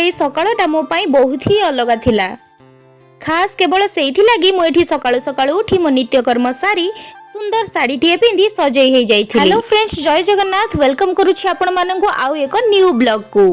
ଏଇ ସକାଳଟା ମୋ ପାଇଁ ବହୁତ ହି ଅଲଗା ଥିଲା। ଖାସ୍ କେବଳ ସେଇଥିଲାଗି ମୁଁ ଏଠି ସକାଳୁ ସକାଳୁ ଉଠି ମୋ ନିତ୍ୟକର୍ମ ସାରି ସୁନ୍ଦର ଶାଢ଼ୀଟିଏ ପିନ୍ଧି ସଜେଇ ହେଇଯାଇଥିଲି। ହ୍ୟାଲୋ ଫ୍ରେଣ୍ଡସ୍, ଜୟ ଜଗନ୍ନାଥ। Welcome କରୁଛି ଆପଣମାନଙ୍କୁ ଆଉ ଏକ ନ୍ୟୁ ବ୍ଲଗକୁ।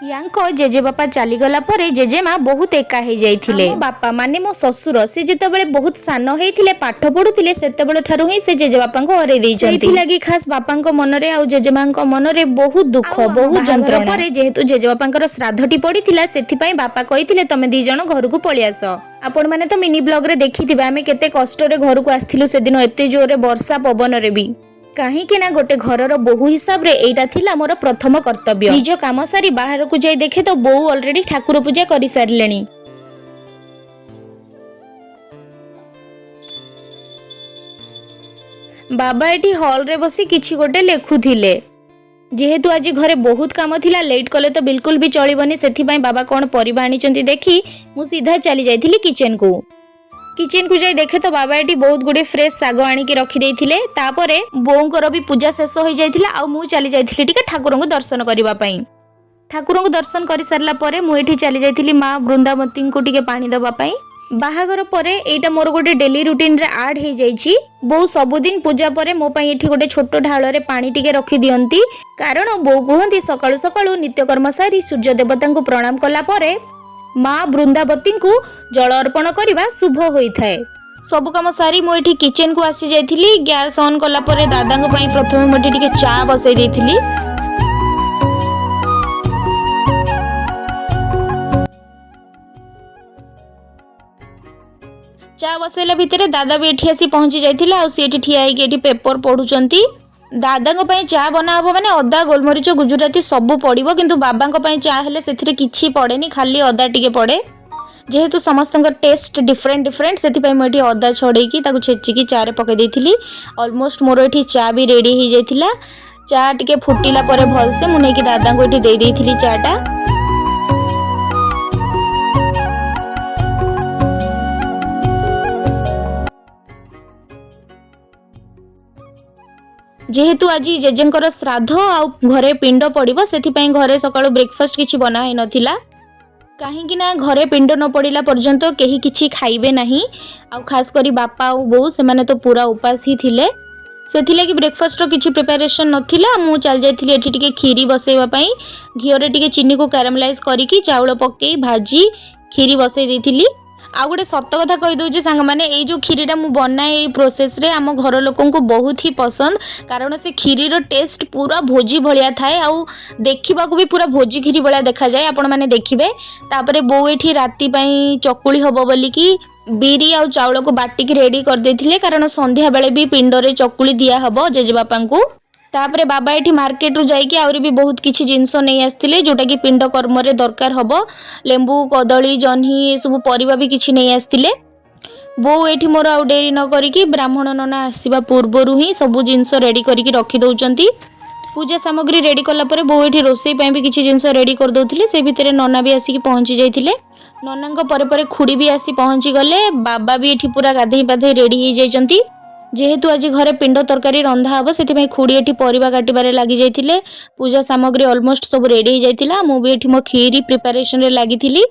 ୟାଙ୍କ ଜେଜେବାପା ଚାଲିଗଲା ପରେ ଜେଜେମା ବହୁତ ଏକା ହେଇଯାଇଥିଲେ। ଆମ ବାପା ମାନେ ମୋ ଶ୍ୱଶୁର, ସେ ଯେତେବେଳେ ବହୁତ ସାନ ହେଇଥିଲେ, ପାଠ ପଢୁଥିଲେ, ସେତେବେଳେ ଠାରୁ ହିଁ ସେ ଜେଜେବାପାଙ୍କୁ ହରେଇ ଦେଇଛନ୍ତି। ସେଇଥିଲାଗି ଖାସ୍ ବାପାଙ୍କ ମନରେ ଆଉ ଜେଜେମାଙ୍କ ମନରେ ବହୁତ ଦୁଃଖ, ବହୁତ ଯନ୍ତ୍ରଣା। ପରେ ଯେହେତୁ ଜେଜେବାପାଙ୍କର ଶ୍ରାଦ୍ଧଟି ପଡିଥିଲା, ସେଥିପାଇଁ ବାପା କହିଥିଲେ, ତମେ ଦି ଜଣ ଘରକୁ ପଳେଇ ଆସ। ଆପଣମାନେ ତ ମିନି ବ୍ଲଗରେ ଦେଖିଥିବେ, ଆମେ କେତେ କଷ୍ଟରେ ଘରକୁ ଆସିଥିଲୁ ସେଦିନ ଏତେ ଜୋରରେ ବର୍ଷା ପବନରେ ବି। କାହିଁକି ନା ଗୋଟେ ଘରର ବୋହୂ ହିସାବରେ ଏଇଟା ଥିଲା ମୋର ପ୍ରଥମ କର୍ତ୍ତବ୍ୟ। ନିଜ କାମ ସାରି ବାହାରକୁ ଯାଇ ଦେଖେ ତ ବୋଉ ଅଲରେଡି ଠାକୁର ପୂଜା କରିସାରିଲେଣି। ବାବା ଏଠି ହଲରେ ବସି କିଛି ଗୋଟେ ଲେଖୁଥିଲେ। ଯେହେତୁ ଆଜି ଘରେ ବହୁତ କାମ ଥିଲା, ଲେଟ୍ କଲେ ତ ବିଲକୁଲ ବି ଚଳିବନି, ସେଥିପାଇଁ ବାବା କ'ଣ ପରିବା ଆଣିଛନ୍ତି ଦେଖି ମୁଁ ସିଧା ଚାଲି ଯାଇଥିଲି କିଚେନକୁ। କିଚେନକୁ ଯାଇ ଦେଖେ ତ ବାବା ଏଠି ବହୁତ ଗୁଡ଼ିଏ ଫ୍ରେଶ୍ ଶାଗ ଆଣିକି ରଖିଦେଇଥିଲେ। ତାପରେ ବୋଉଙ୍କର ବି ପୂଜା ଶେଷ ହୋଇଯାଇଥିଲା ଆଉ ମୁଁ ଚାଲି ଯାଇଥିଲି ଟିକେ ଠାକୁରଙ୍କୁ ଦର୍ଶନ କରିବା ପାଇଁ। ଠାକୁରଙ୍କୁ ଦର୍ଶନ କରିସାରିଲା ପରେ ମୁଁ ଏଠି ଚାଲି ଯାଇଥିଲି ମା ବୃନ୍ଦାବତୀଙ୍କୁ ଟିକେ ପାଣି ଦେବା ପାଇଁ। ବାହାଘର ପରେ ଏଇଟା ମୋର ଗୋଟେ ଡେଲି ରୁଟିନରେ ଆଡ୍ ହେଇଯାଇଛି। ବୋଉ ସବୁଦିନ ପୂଜା ପରେ ମୋ ପାଇଁ ଏଠି ଗୋଟେ ଛୋଟ ଢାଳରେ ପାଣି ଟିକେ ରଖିଦିଅନ୍ତି, କାରଣ ବୋଉ କୁହନ୍ତି, ସକାଳୁ ସକାଳୁ ନିତ୍ୟକର୍ମ ସାରି ସୂର୍ଯ୍ୟ ଦେବତାଙ୍କୁ ପ୍ରଣାମ କଲା ପରେ ମା ବୃନ୍ଦାବତୀଙ୍କୁ ଜଳ ଅର୍ପଣ କରିବା ଶୁଭ ହୋଇଥାଏ। ସବୁ କାମ ସାରି ମୁଁ ଏଠି କିଚେନକୁ ଆସି ଯାଇଥିଲି। ଗ୍ୟାସ୍ ଅନ୍ କଲା ପରେ ଦାଦାଙ୍କ ପାଇଁ ପ୍ରଥମେ ମୁଁ ଏଠି ଟିକେ ଚା ବସେଇ ଦେଇଥିଲି। ଚା ବସେଇଲା ଭିତରେ ଦାଦା ବି ଏଠି ଆସି ପହଞ୍ଚି ଯାଇଥିଲେ ଆଉ ସେ ଏଠି ଠିଆ ହେଇକି ଏଠି ପେପର ପଢୁଛନ୍ତି। ଦାଦାଙ୍କ ପାଇଁ ଚା ବନା ହବ ମାନେ ଅଦା, ଗୋଲମରିଚ, ଗୁଜୁରାତି ସବୁ ପଡ଼ିବ, କିନ୍ତୁ ବାବାଙ୍କ ପାଇଁ ଚା ହେଲେ ସେଥିରେ କିଛି ପଡ଼େନି, ଖାଲି ଅଦା ଟିକେ ପଡ଼େ। ଯେହେତୁ ସମସ୍ତଙ୍କ ଟେଷ୍ଟ ଡିଫରେଣ୍ଟ ଡିଫରେଣ୍ଟ, ସେଥିପାଇଁ ମୁଁ ଏଠି ଅଦା ଛଡ଼େଇକି ତାକୁ ଛେଚିକି ଚାରେ ପକାଇ ଦେଇଥିଲି। ଅଲମୋଷ୍ଟ ମୋର ଏଠି ଚା ବି ରେଡ଼ି ହେଇଯାଇଥିଲା। ଚା ଟିକେ ଫୁଟିଲା ପରେ ଭଲସେ ମୁଁ ନେଇକି ଦାଦାଙ୍କୁ ଏଠି ଦେଇ ଦେଇଥିଲି ଚାଟା। ଯେହେତୁ ଆଜି ଜେଜେଙ୍କର ଶ୍ରାଦ୍ଧ ଆଉ ଘରେ ପିଣ୍ଡ ପଡ଼ିବ, ସେଥିପାଇଁ ଘରେ ସକାଳୁ ବ୍ରେକଫାଷ୍ଟ କିଛି ବନା ହେଇନଥିଲା, କାହିଁକି ନା ଘରେ ପିଣ୍ଡ ନ ପଡ଼ିଲା ପର୍ଯ୍ୟନ୍ତ କେହି କିଛି ଖାଇବେ ନାହିଁ। ଆଉ ଖାସ କରି ବାପା ଆଉ ବୋଉ, ସେମାନେ ତ ପୁରା ଉପାସ ହିଁ ଥିଲେ। ସେଥିଲାଗି ବ୍ରେକଫାଷ୍ଟର କିଛି ପ୍ରିପାରେସନ୍ ନଥିଲା। ମୁଁ ଚାଲି ଯାଇଥିଲି ଏଠି ଟିକେ କ୍ଷୀରି ବସେଇବା ପାଇଁ। ଘିଅରେ ଟିକେ ଚିନିକୁ କ୍ୟାରାମେଲାଇଜ୍ କରିକି ଚାଉଳ ପକେଇ ଭାଜି କ୍ଷୀରି ବସେଇ ଦେଇଥିଲି। ଆଉ ଗୋଟେ ସତ କଥା କହିଦେଉଛି ସାଙ୍ଗମାନେ, ଏଇ ଯେଉଁ କ୍ଷୀରିଟା ମୁଁ ବନାଏ ଏଇ ପ୍ରୋସେସ୍ରେ, ଆମ ଘର ଲୋକଙ୍କୁ ବହୁତ ହି ପସନ୍ଦ, କାରଣ ସେ କ୍ଷୀରିର ଟେଷ୍ଟ ପୁରା ଭୋଜି ଭଳିଆ ଥାଏ ଆଉ ଦେଖିବାକୁ ବି ପୁରା ଭୋଜି କ୍ଷୀରି ଭଳିଆ ଦେଖାଯାଏ, ଆପଣମାନେ ଦେଖିବେ। ତାପରେ ବୋଉ ଏଠି ରାତି ପାଇଁ ଚକୁଳି ହବ ବୋଲିକି ବିରି ଆଉ ଚାଉଳକୁ ବାଟିକି ରେଡ଼ି କରିଦେଇଥିଲେ, କାରଣ ସନ୍ଧ୍ୟାବେଳେ ବି ପିଣ୍ଡରେ ଚକୁଳି ଦିଆହବ ଜେଜେବାପାଙ୍କୁ। ତାପରେ ବାବା ଏଠି ମାର୍କେଟରୁ ଯାଇକି ଆହୁରି ବି ବହୁତ କିଛି ଜିନିଷ ନେଇ ଆସିଥିଲେ, ଯୋଉଟାକି ପିଣ୍ଡ କର୍ମରେ ଦରକାର ହବ। ଲେମ୍ବୁ, କଦଳୀ, ଜହ୍ନି, ଏସବୁ ପରିବା ବି କିଛି ନେଇ ଆସିଥିଲେ। ବୋଉ ଏଠି ମୋର ଆଉ ଡେରି ନ କରିକି ବ୍ରାହ୍ମଣ ନନା ଆସିବା ପୂର୍ବରୁ ହିଁ ସବୁ ଜିନିଷ ରେଡ଼ି କରିକି ରଖିଦେଉଛନ୍ତି। ପୂଜା ସାମଗ୍ରୀ ରେଡ଼ି କଲା ପରେ ବୋଉ ଏଠି ରୋଷେଇ ପାଇଁ ବି କିଛି ଜିନିଷ ରେଡ଼ି କରିଦେଉଥିଲେ। ସେ ଭିତରେ ନନା ବି ଆସିକି ପହଞ୍ଚି ଯାଇଥିଲେ। ନନାଙ୍କ ପରେ ପରେ ଖୁଡ଼ି ବି ଆସି ପହଞ୍ଚି ଗଲେ। ବାବା ବି ଏଠି ପୁରା ଗାଧେଇ ପାଧେଇ ରେଡ଼ି ହେଇଯାଇଛନ୍ତି। ଯେହେତୁ ଆଜି ଘରେ ପିଣ୍ଡ ତରକାରୀ ରନ୍ଧା ହବ, ସେଥିପାଇଁ ଖୁଡ଼ି ଏଠି ପରିବା କାଟିବାରେ ଲାଗି ଯାଇଥିଲେ। ପୂଜା ସାମଗ୍ରୀ ଅଲମୋଷ୍ଟ ସବୁ ରେଡ଼ି ହେଇଯାଇଥିଲା। ମୁଁ ବି ଏଠି ମୋ କ୍ଷୀରି ପ୍ରିପାରେସନରେ ଲାଗିଥିଲି।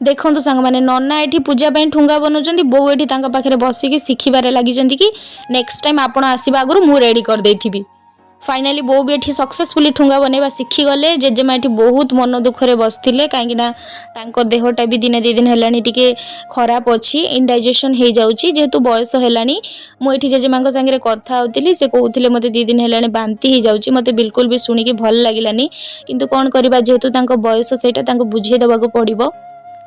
ଦେଖନ୍ତୁ ସାଙ୍ଗମାନେ, ନନା ଏଠି ପୂଜା ପାଇଁ ଠୁଙ୍ଗା ବନାଉଛନ୍ତି, ବୋଉ ଏଠି ତାଙ୍କ ପାଖରେ ବସିକି ଶିଖିବାରେ ଲାଗିଛନ୍ତି କି ନେକ୍ସଟ ଟାଇମ୍ ଆପଣ ଆସିବା ଆଗରୁ ମୁଁ ରେଡ଼ି କରିଦେଇଥିବି। ଫାଇନାଲି ବୋଉ ବି ଏଠି ସକ୍ସେସଫୁଲି ଠୁଙ୍ଗା ବନେଇବା ଶିଖିଗଲେ। ଜେଜେମା ଏଠି ବହୁତ ମନ ଦୁଃଖରେ ବସିଥିଲେ, କାହିଁକିନା ତାଙ୍କ ଦେହଟା ବି ଦିନେ 2 ଦିନ ହେଲାଣି ଟିକେ ଖରାପ ଅଛି, ଇନଡାଇଜେସନ୍ ହେଇଯାଉଛି, ଯେହେତୁ ବୟସ ହେଲାଣି। ମୁଁ ଏଠି ଜେଜେମାଙ୍କ ସାଙ୍ଗରେ କଥା ହେଉଥିଲି। ସେ କହୁଥିଲେ, ମୋତେ 2 ଦିନ ହେଲାଣି ବାନ୍ତି ହେଇଯାଉଛି। ମୋତେ ବିଲକୁଲ ବି ଶୁଣିକି ଭଲ ଲାଗିଲାନି, କିନ୍ତୁ କ'ଣ କରିବା, ଯେହେତୁ ତାଙ୍କ ବୟସ ସେଇଟା, ତାଙ୍କୁ ବୁଝେଇ ଦେବାକୁ ପଡ଼ିବ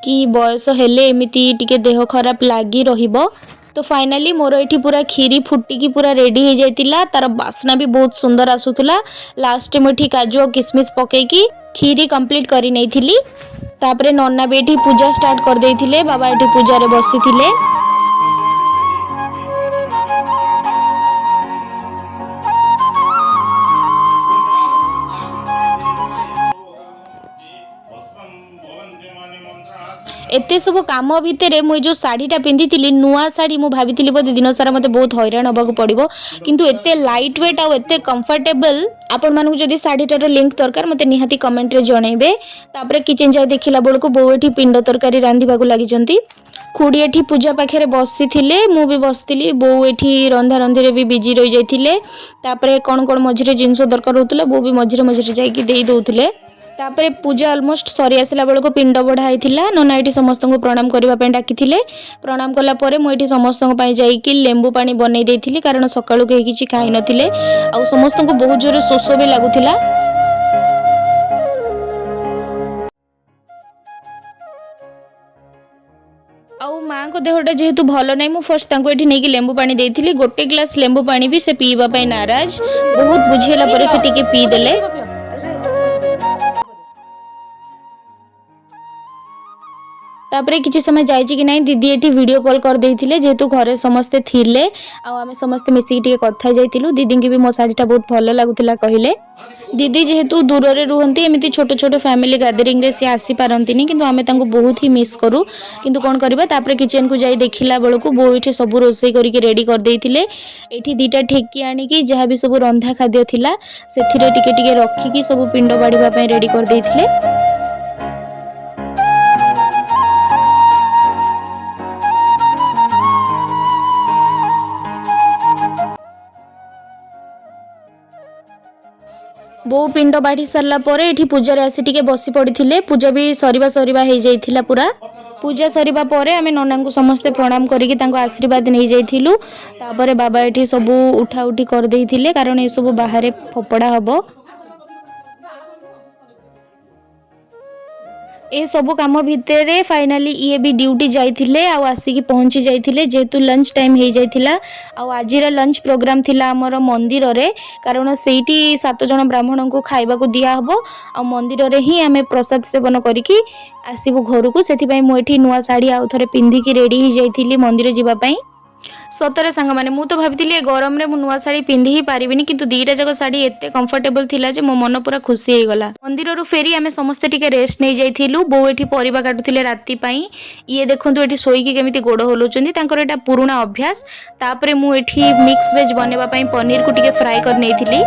କି ବୟସ ହେଲେ ଏମିତି ଟିକେ ଦେହ ଖରାପ ଲାଗି ରହିବ। ତ ଫାଇନାଲି ମୋର ଏଠି ପୁରା କ୍ଷୀରି ଫୁଟିକି ପୁରା ରେଡ଼ି ହେଇଯାଇଥିଲା। ତାର ବାସ୍ନା ବି ବହୁତ ସୁନ୍ଦର ଆସୁଥିଲା। ଲାଷ୍ଟ ମୁଁ ଏଠି କାଜୁ ଆଉ କିସମିସ୍ ପକେଇକି କ୍ଷୀରି କମ୍ପ୍ଲିଟ୍ କରି ନେଇଥିଲି। ତାପରେ ନନା ବି ଏଠି ପୂଜା ଷ୍ଟାର୍ଟ କରିଦେଇଥିଲେ। ବାବା ଏଠି ପୂଜାରେ ବସିଥିଲେ। ଏତେ ସବୁ କାମ ଭିତରେ ମୁଁ ଏ ଯେଉଁ ଶାଢ଼ୀଟା ପିନ୍ଧିଥିଲି, ନୂଆ ଶାଢ଼ୀ, ମୁଁ ଭାବିଥିଲି ବୋଧେ ଦିନ ସାରା ମୋତେ ବହୁତ ହଇରାଣ ହେବାକୁ ପଡ଼ିବ, କିନ୍ତୁ ଏତେ ଲାଇଟ୍ ୱେଟ୍ ଆଉ ଏତେ କମ୍ଫର୍ଟେବଲ୍। ଆପଣମାନଙ୍କୁ ଯଦି ଶାଢ଼ୀଟାର ଲିଙ୍କ୍ ଦରକାର, ମୋତେ ନିହାତି କମେଣ୍ଟରେ ଜଣାଇବେ। ତାପରେ କିଚେନ୍ ଯାଇ ଦେଖିଲା ବେଳକୁ ବୋଉ ଏଠି ପିଣ୍ଡ ତରକାରୀ ରାନ୍ଧିବାକୁ ଲାଗିଛନ୍ତି। ଖୁଡ଼ି ଏଠି ପୂଜା ପାଖରେ ବସିଥିଲେ, ମୁଁ ବି ବସିଥିଲି। ବୋଉ ଏଠି ରନ୍ଧାରନ୍ଧିରେ ବି ବିଜି ରହିଯାଇଥିଲେ। ତାପରେ କ'ଣ କ'ଣ ମଝିରେ ଜିନିଷ ଦରକାର ହେଉଥିଲା, ବୋଉ ବି ମଝିରେ ମଝିରେ ଯାଇକି ଦେଇ ଦେଉଥିଲେ। ତାପରେ ପୂଜା ଅଲମୋଷ୍ଟ ସରି ଆସିଲା ବେଳକୁ ପିଣ୍ଡ ବଢ଼ା ହେଇଥିଲା। ନନା ଏଠି ସମସ୍ତଙ୍କୁ ପ୍ରଣାମ କରିବା ପାଇଁ ଡାକିଥିଲେ। ପ୍ରଣାମ କଲା ପରେ ମୁଁ ଏଠି ସମସ୍ତଙ୍କ ପାଇଁ ଯାଇକି ଲେମ୍ବୁ ପାଣି ବନେଇ ଦେଇଥିଲି, କାରଣ ସକାଳୁ କେହି କିଛି ଖାଇନଥିଲେ ଆଉ ସମସ୍ତଙ୍କୁ ବହୁତ ଜୋରେ ଶୋଷ ବି ଲାଗୁଥିଲା। ଆଉ ମାଆଙ୍କ ଦେହଟା ଯେହେତୁ ଭଲ ନାହିଁ, ମୁଁ ଫାର୍ଷ୍ଟ ତାଙ୍କୁ ଏଠି ନେଇକି ଲେମ୍ବୁ ପାଣି ଦେଇଥିଲି। ଗୋଟେ ଗ୍ଲାସ୍ ଲେମ୍ବୁ ପାଣି ବି ସେ ପିଇବା ପାଇଁ ନାରାଜ। ବହୁତ ବୁଝେଇଲା ପରେ ସେ ଟିକେ ପିଇଦେଲେ। ତାପରେ କିଛି ସମୟ ଯାଇଛି କି ନାହିଁ, ଦିଦି ଏଠି ଭିଡ଼ିଓ କଲ୍ କରିଦେଇଥିଲେ। ଯେହେତୁ ଘରେ ସମସ୍ତେ ଥିଲେ ଆଉ ଆମେ ସମସ୍ତେ ମିଶିକି ଟିକେ କଥା ଯାଇଥିଲୁ। ଦିଦିଙ୍କୁ ବି ମୋ ଶାଢ଼ୀଟା ବହୁତ ଭଲ ଲାଗୁଥିଲା କହିଲେ। ଦିଦି ଯେହେତୁ ଦୂରରେ ରୁହନ୍ତି, ଏମିତି ଛୋଟ ଛୋଟ ଫ୍ୟାମିଲି ଗ୍ୟାଦରିଂରେ ସେ ଆସିପାରନ୍ତିନି, କିନ୍ତୁ ଆମେ ତାଙ୍କୁ ବହୁତ ହି ମିସ୍ କରୁ। କିନ୍ତୁ କ'ଣ କରିବା? ତାପରେ କିଚେନ୍କୁ ଯାଇ ଦେଖିଲା ବେଳକୁ ବୋଉ ଏଠି ସବୁ ରୋଷେଇ କରିକି ରେଡ଼ି କରିଦେଇଥିଲେ। ଏଠି ଦୁଇଟା ଠେକି ଆଣିକି ଯାହା ବି ସବୁ ରନ୍ଧା ଖାଦ୍ୟ ଥିଲା, ସେଥିରେ ଟିକେ ଟିକେ ରଖିକି ସବୁ ପିଣ୍ଡ ବାଢ଼ିବା ପାଇଁ ରେଡ଼ି କରିଦେଇଥିଲେ। ବୋଉ ପିଣ୍ଡ ବାଢ଼ି ସାରିଲା ପରେ ଏଠି ପୂଜାରେ ଆସି ଟିକେ ବସି ପଡ଼ିଥିଲେ। ପୂଜା ବି ସରିବା ସରିବା ହେଇଯାଇଥିଲା ପୁରା। ପୂଜା ସରିବା ପରେ ଆମେ ନନାଙ୍କୁ ସମସ୍ତେ ପ୍ରଣାମ କରିକି ତାଙ୍କ ଆଶୀର୍ବାଦ ନେଇଯାଇଥିଲୁ। ତାପରେ ବାବା ଏଠି ସବୁ ଉଠା ଉଠି କରିଦେଇଥିଲେ, କାରଣ ଏସବୁ ବାହାରେ ଫୋପଡ଼ା ହବ। ଏସବୁ କାମ ଭିତରେ ଫାଇନାଲି ଇଏ ବି ଡ୍ୟୁଟି ଯାଇଥିଲେ ଆଉ ଆସିକି ପହଞ୍ଚି ଯାଇଥିଲେ, ଯେହେତୁ ଲଞ୍ଚ ଟାଇମ୍ ହେଇଯାଇଥିଲା। ଆଉ ଆଜିର ଲଞ୍ଚ ପ୍ରୋଗ୍ରାମ୍ ଥିଲା ଆମର ମନ୍ଦିରରେ, କାରଣ ସେଇଠି ସାତ ଜଣ ବ୍ରାହ୍ମଣଙ୍କୁ ଖାଇବାକୁ ଦିଆହେବ ଆଉ ମନ୍ଦିରରେ ହିଁ ଆମେ ପ୍ରସାଦ ସେବନ କରିକି ଆସିବୁ ଘରକୁ। ସେଥିପାଇଁ ମୁଁ ଏଠି ନୂଆ ଶାଢ଼ୀ ଆଉ ଥରେ ପିନ୍ଧିକି ରେଡ଼ି ହେଇଯାଇଥିଲି ମନ୍ଦିର ଯିବା ପାଇଁ। ସତରେ ସାଙ୍ଗମାନେ, ମୁଁ ତ ଭାବିଥିଲି ଏ ଗରମରେ ମୁଁ ନୂଆ ଶାଢ଼ୀ ପିନ୍ଧି ହିଁ ପାରିବିନି, କିନ୍ତୁ ଦୁଇଟା ଯାକ ଶାଢ଼ୀ ଏତେ କମ୍ଫର୍ଟେବଲ୍ ଥିଲା ଯେ ମୋ ମନ ପୁରା ଖୁସି ହେଇଗଲା। ମନ୍ଦିରରୁ ଫେରି ଆମେ ସମସ୍ତେ ଟିକେ ରେଷ୍ଟ ନେଇଯାଇଥିଲୁ। ବୋଉ ଏଠି ପରିବା କାଟୁଥିଲେ ରାତି ପାଇଁ। ଇଏ ଦେଖନ୍ତୁ, ଏଠି ଶୋଇକି କେମିତି ଗୋଡ଼ ହଲଉଛନ୍ତି, ତାଙ୍କର ଏଇଟା ପୁରୁଣା ଅଭ୍ୟାସ। ତାପରେ ମୁଁ ଏଠି ମିକ୍ସ ଭେଜ୍ ବନେଇବା ପାଇଁ ପନିରକୁ ଟିକେ ଫ୍ରାଏ କରି ନେଇଥିଲି।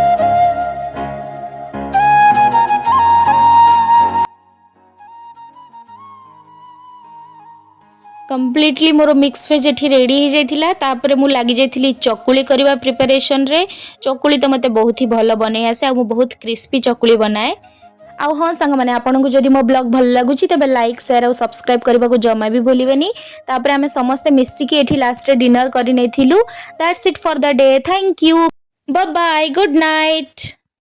କମ୍ପ୍ଲିଟଲି ମୋର ମିକ୍ସ ଭେଜ୍ ଏଠି ରେଡ଼ି ହେଇଯାଇଥିଲା। ତାପରେ ମୁଁ ଲାଗିଯାଇଥିଲି ଚକୁଳି କରିବା ପ୍ରିପାରେସନ୍ରେ। ଚକୁଳି ତ ମୋତେ ବହୁତ ହି ଭଲ ବନେଇ ଆସେ ଆଉ ମୁଁ ବହୁତ କ୍ରିସ୍ପି ଚକୁଳି ବନାଏ। ଆଉ ହଁ ସାଙ୍ଗମାନେ, ଆପଣଙ୍କୁ ଯଦି ମୋ ବ୍ଲଗ୍ ଭଲ ଲାଗୁଛି, ତେବେ ଲାଇକ୍, ସେୟାର ଆଉ ସବସ୍କ୍ରାଇବ୍ କରିବାକୁ ଜମା ବି ଭୁଲିବେନି। ତାପରେ ଆମେ ସମସ୍ତେ ମିଶିକି ଏଠି ଲାଷ୍ଟରେ ଡିନର କରି ନେଇଥିଲୁ। That's it for the day. Thank you, bye, good night.